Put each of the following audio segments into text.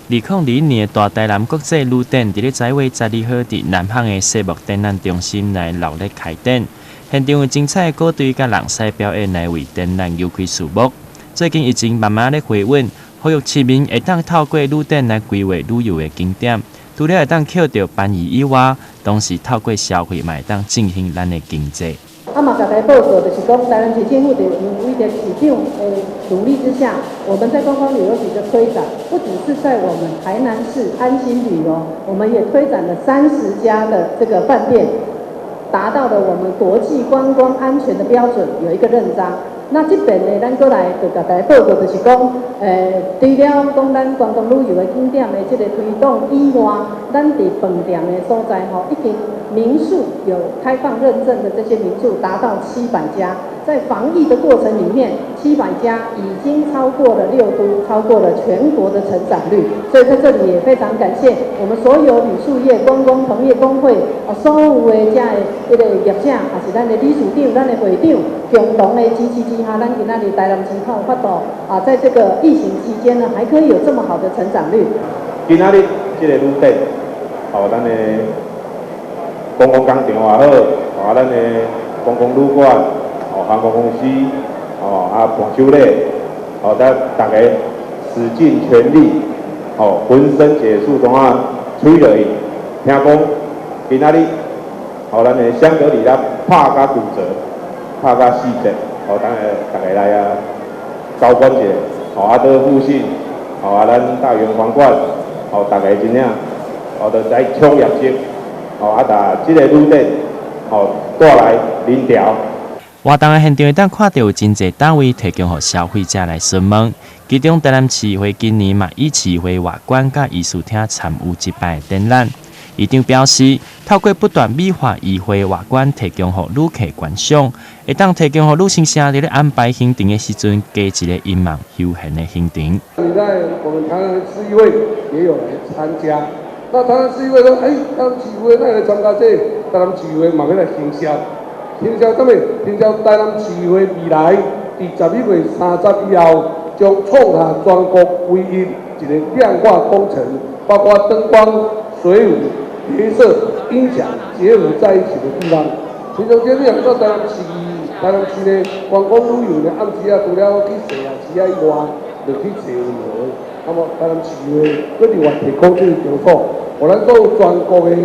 2021年的大台南國際旅展，佇咧11月12號佇南紡的世貿展覽中心來熱烈開展。現場有精彩的鼓隊佮人獅表演來為展覽揭開序幕。最近疫情慢慢咧回穩，呼籲市民會當透過旅展來規劃旅遊的景點，除了會當抾著便宜以外，同時透過消費嘛會當振興咱的經濟。啊嘛，共大家報告就是講，台南市政府佇委託市長的努力之下，我們在觀光旅遊局的推展，不只是在我們台南市安心旅遊，我們也推展了30家的這個飯店，達到了我們國際觀光安全的標準，有一個認章。那這邊呢，咱閣來就共大家報告，就是講，除了講咱觀光旅遊的景點的這個推動以外，咱佇飯店的所在吼，已經民宿有開放認證的這些民宿達到700家，在防疫的過程裡面，七百家已經超過了六都，超過了全國的成長率。所以在這裡也非常感謝我們所有旅宿業、觀光同業公會啊，所有的遮的這個業者，也是咱的理事長、咱的會長共同的支持之下，咱今仔日台南市有法度啊，在這個疫情期間呢，還可以有這麼好的成長率。今仔日這個旅展，哦，咱的觀光工廠也好，啊，咱的觀光旅館，哦，航空公司，哦，啊，伴手禮，哦，咱逐家使盡全力，哦，渾身解數怎啊催落去。聽講今仔日，哦，咱的香格里拉拍甲9折，拍甲4折，哦，等下逐家來啊，交關者，哦，啊，佗復信，哦，啊，咱大圓皇冠，哦，逐家真正，哦，就來衝業績。哦，啊，共這個旅展，哦，帶來人潮。活動的現場會當看著有真濟單位提供予消費者來詢問，其中台南市會今年嘛以市會外觀佮藝術廳參與這擺展覽。市長表示，透過不斷美化議會外觀，提供予旅客觀賞，會當提供予旅行社佇咧安排行程的時陣，加一个𪜶夢休閒的行程。你在我們台南市議會也有來參加。那台南市議會說，欸，台南市議會來參加這個，台南市議會嘛欲來行銷，行銷啥物？行銷台南市議會未來佇11月30以後，將創下全國唯一一個亮化工程，包括燈光、水舞、顏色、音響結合在一起的地方。其中這兩個台南市，台南市呢，觀光旅遊呢，暗時啊，除了去踅夜市啊以外，就去坐運河。那麼台南市議會閣另外提供這個場所，予咱所有全國的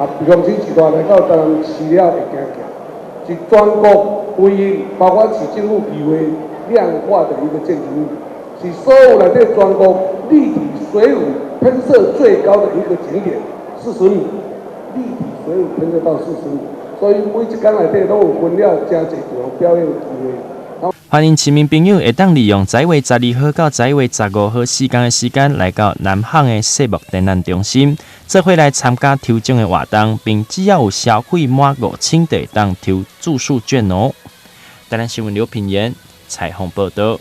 啊，比方說時代來到台南市了會行行，是全國唯一包括市政府議會亮化的一個建築物，是所有內底全國立體水舞噴射最高的一個景點，四十米，立體水舞噴射到四十米，所以每一工內底攏有分了誠濟場表演的機會。歡迎市民朋友會當利用11月12號到11月15號4工的時間，來到南紡的世貿展覽中心，做伙來參加抽獎的活動，並只要有消費滿5000，就會當抽住宿券哦。台南新聞劉品言採訪報道。